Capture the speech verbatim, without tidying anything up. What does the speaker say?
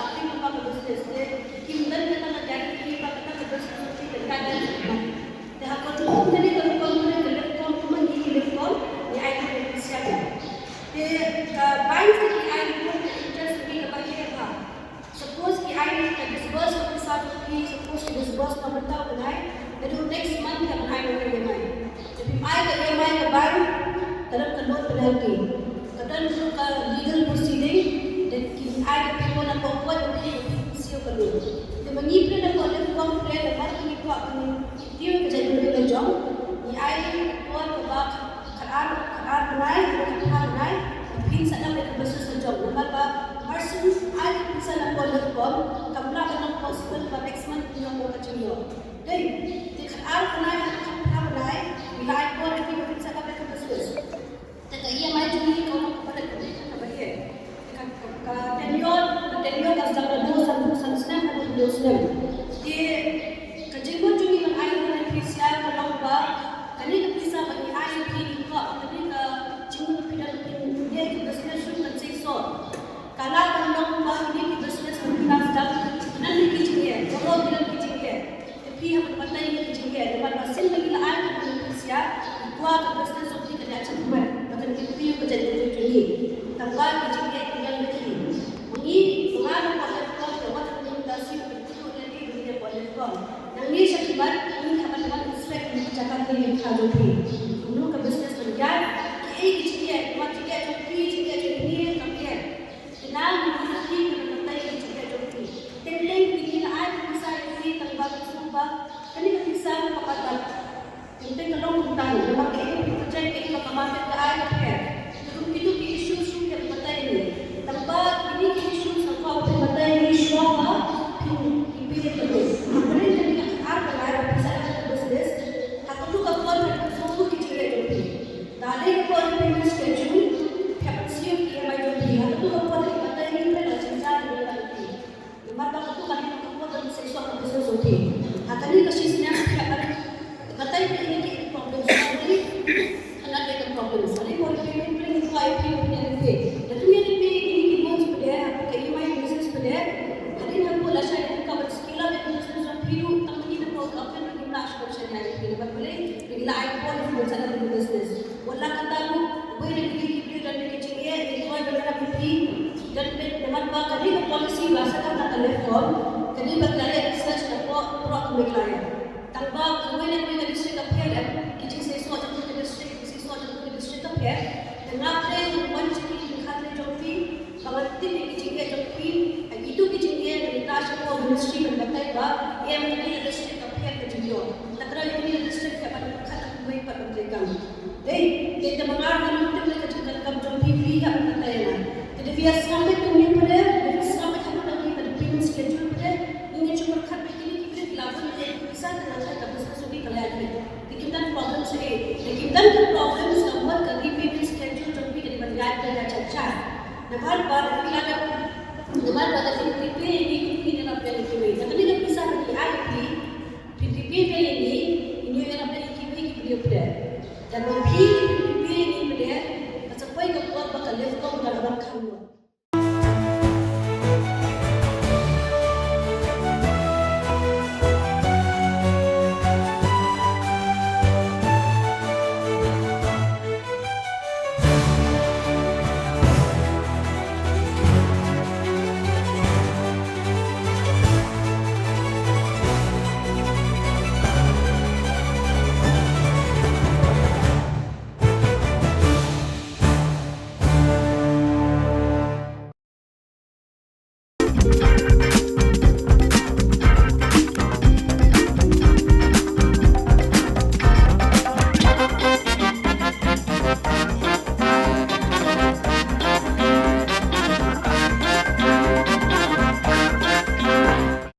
ka phi ka business te kim don kata ka guarantee ba kata ka business ka phi kan ka don. Te ha ka rukom kane ka rukom kane ka left com kumne ki left com ngi ai ka beneficiary. Te ka bank ki ai ka interest ki ka ba ki ha. Suppose ki ai ka disburse ka pisa to ki, suppose ki disburse ka mynta u bnai, te du next month ka ban ai ka E M I. Te phim ai ka E M I ka bank, ka don ka loan penalty. Ka don ruh ka legal proceeding, te ki ai ka paper na ka court, te ki siew ka loan. Te ma ngi pynlong ka left com pynlong ka mat ngi kwah ka ngi kiew ka jait ka jong, ngi ai ka por ka ba Khatar, khatar bnai, khatar bnai, phin sa dap ïa ka business ka jong. Namar ba, person ai ka pisa na ka left com, kam lah ban long possible ba next month phin ïoh ka jingïoh. Dei, te khatar bnai, khatar bnai, ngi la ai por ïa ki ba phin sa dap ïa ka business. Te ka E M I jong ngi ka long kaba dei, kaba dei. Ka, ka, ka tenure, ka tenure ka sdang da dua san, san snem haduh hynñiew snem. Te ka jingmut jong ngi ban ai ïa ka beneficiary ka long ba kane ka pisa ba ngi ai ïa phi, ngi kwah ba kane ka jingmut phi don phin ïa ka business ruh kan seisoh. Ka lah ban long ba kane ka business ba phi la sdang, nang ki jingeh, baroh ki don ki jingeh. Te phi hap ban batai ïa ki jingeh, namar ba sien ba ngi la ai ïa ka beneficiary, ngi kwah ka business jong phi kan ïa shah khmat, ba kan ïa phi ka jait ka jong ngi. Tangba ki jingeh ki don beit hi. Ma ngi, ma nga na ka left com, te wat ngi da siew ban kyntu ïa ki ba ngi dei ka left com. Nangne sha khmat, ngi hap ban wan inspect ïa ka jaka ki ïa ka jong phi. Kumno ka business kan ïaid, kiei ki jingeh, namar jingeh jong phi, jingeh jong ngi, ka phi. Te nang ngi kyntu ïa ki ban batai ïa ki jingeh jong phi. Teng teng ki la ai ka pisa ïa phi tang ba ki shu ba kane ka pisa ka pat pat. Teng teng ka long kumta namar ka ïa ka project ka ïa ka market ka ai ka pher. Te kum kito ki issue shu ki batai ïa ngi. Tang ba kine ki issue sa kwah ba phin batai ïa ngi shuwa ba phin ïa phi ïa ka business. Hynrei kane ka ar ka lai ba phin sa ïa ka business. Ha kato ka por ka shu ki jingeh jong phi. Ka dei ka por payment schedule, phi hap ban siew ki E M I jong phi. Ha kato ka por ki batai ïa phi la jynjar ki batai ïa phi. Namar ba kato ka dei ka por ban seisoh ka business jong phi. Ha kane ka shisnem phi hap ban batai ïa phi ki problem. Sorry, hynrei ka problem. Sorry, por payment phi ngi kwah ïa phi ban ïa phi. Lada phi ïa phi kine ki loans phi dei, ha ka E M I business phi dei. Hadien hapoh la shai ka ban scale up ïa ka business jong phi ruh, tang ma ngi na por ka phi ngi la shai shai ïa phi. Namar balei? Ngi la ai por ïa phi ban start up business. Wat la kata ruh, uwei na kine ki briew don ki jingeh, ngi kwah ban ïarap ïa phi, don beit namar ba ka dei ka policy ba sa kata ka left com, ka dei ba ka dei research na pdeng pdeng ka Meghalaya. Tang ba kawei na kawei ka district ka pher, em, ki jingseisoh jong ka district, ki jingseisoh jong ka district ka pher, te nga pyrshang ban wan sha ki jingkhanglad jong phi, ba ngan tip ïa ki jingeh jong phi, ïa kito ki jingeh, ngan ïa shah shapoh ministry ban batai ba, em, kane ka district ka pher ka jingïoh. Te kane ka district ka ban khat ka wei pat ban trei kam. Dei, dei te ma nga ruh ngan tip ïa ka Phi ka phi ka ïa na. Te da phi ïa sngap beit kumne pat de, da phi sngap beit ha ka phi ka payment schedule pat de, ngin ïa shu pyrkhat beit kine ki briew ki la bun ki pisa, te nangta ka business ruh ka la ïa beit. Te kim don problem shuh. Te kim don ka problem shuh, ka repayment schedule jong phi ka dei ban ïaid ka ïa cha cha. Namar ba da phi la da, namar ba da phi prepare ïa ki kum ki ne la phi ïa ki mei. Te kane ka pisa ka dei ai phi, phi prepare ïa ki, ngin ïa la phi ïa ki mei ki briew pat de. Te ma phi phi prepare ïa ki pat de, ka sa poi ka por ba ka left ko ka la ban kham lut.